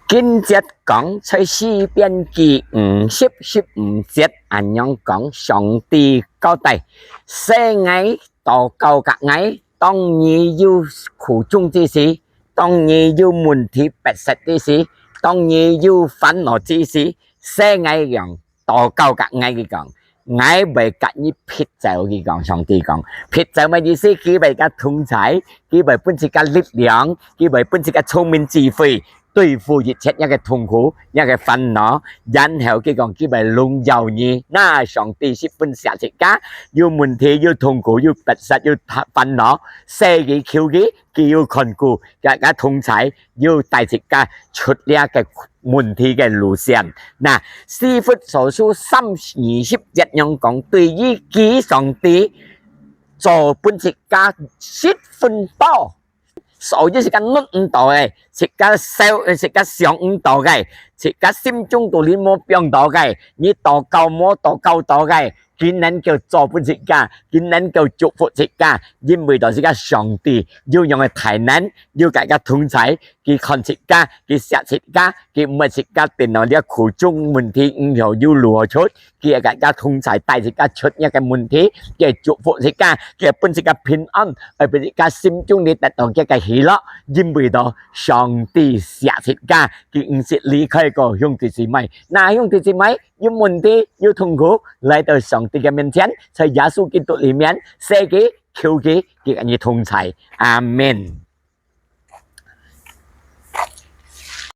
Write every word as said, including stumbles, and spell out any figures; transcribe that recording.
經節講，在詩篇記五十十五節恁樣講，上帝交代：「細𠊎禱告个𠊎，當你有苦衷之時，當你有問題迫切之時，當你有煩惱之時，細𠊎樣禱告个𠊎。」佢講， 𠊎會佮你撇走，佢講，上帝講。撇走麼意思？佢會佮同在，佢會分自家力量，佢會分自家聰明智慧，對付一切若个痛苦、若个煩惱。然後佢講，佢會榮耀你。那上帝十分惜自家，有問題、有痛苦、有迫切、有煩惱，細佢求佢，佢有看顧，佮佮同在，有帶自家出這个問題个路線。那，以弗所書三二十節樣講，對於佢上帝做分自家十分多，所以自家攏毋到个，自家想，自家想毋到个，自家心中肚裡無放到个，你禱告無禱告到个，佢能夠做分自家，佢能夠祝福自家，因為到自家上帝有樣个大能，有佮佮同在， 佢看自家，佢惜自家，佢毋會自家跌到這苦衷問題，毋曉有路好出。佢會佮佮同在，帶自家出這个問題，佢會祝福自家，佢會分自家平安，會分自家心中裡得到佢个喜樂，因為到上帝惜自家，佢毋識離開過兄弟姊妹。那兄弟姊妹有問題、有痛苦，來到上帝个面前，在耶穌基督裡面，細佢、求佢，佢佮你同在。阿們。